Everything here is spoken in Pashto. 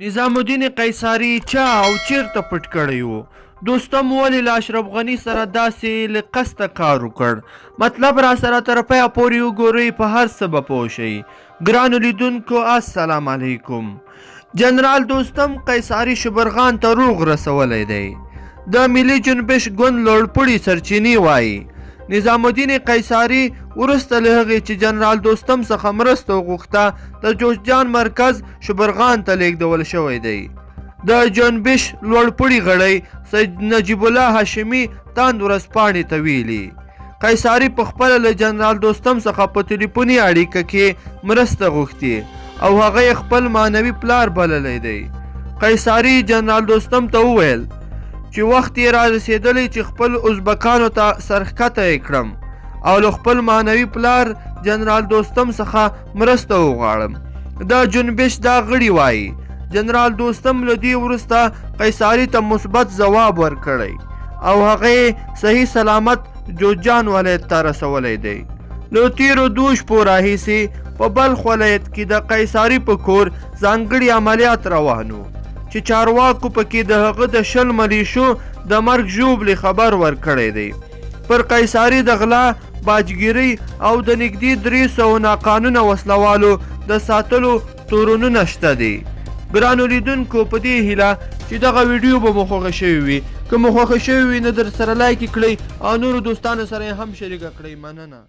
نظام الدین قیصاري چا او چیرته پټ کړی و؟ دوستم ولې له اشرف غني سره داسې له قصده کار وکړ؟ مطلب راسره تر پایه پورې وګورئ، په هر څه به پوه شئ. ګرانو لیدونکو السلام علیکم. جنرال دوستم قیصاري شبرغان ته روغ رسولی دی. د ملي جنبش ګوند لوړپوړي سرچینې وایي، نظام الدین قیصاري وروسته له هغې چې جنرال دوستم څخه مرسته وغوښته، د جوزجان مرکز شبرغان ته لیږدول شوی دی. د جنبش لوړپوړي غړی سید نجیب الله هاشمي تاند ورځپاڼې ته ویلي، قیصاري په خپله له جنرال دوستم څخه په تلیفوني اړیکه کې مرسته غوښتې او هغه یې خپل معنوي پلار بللی دی. قیصاري جنرال دوستم ته وویل چې وخت یې را رسېدلی چې خپل ازبکانو ته سرښکته یې کړم او له خپل معنوي پلار جنرال دوستم څخه مرسته وغواړم. د جنبش دا غړي وایي، جنرال دوستم له دې وروسته قیصاري ته مثبت ځواب ورکړی او هغه یې صحیح سلامت جوزجان ولایت ته رسولی دی. له تیرو دوو شپو راهیسې په بلخ ولایت کې د قیصاري په کور ځانګړي عملیات روان وو چې چارواکو پکې د هغه د 20 ملیشو د مرګ ژوبلې خبر ورکړی دی. پر قیصاري د غلا، باجګیرۍ او د نږدې 300 ناقانونه وسلوالو د ساتلو تورونونه شته دي. ګرانو لیدونکو، په دې هیله چې دغه ویډیو به مو خوښه شوې وي. که مو خوښه شوې وي نو درسره لایک یې کړئ او نورو دوستانو سره یې هم شریکه کړئ. مننه.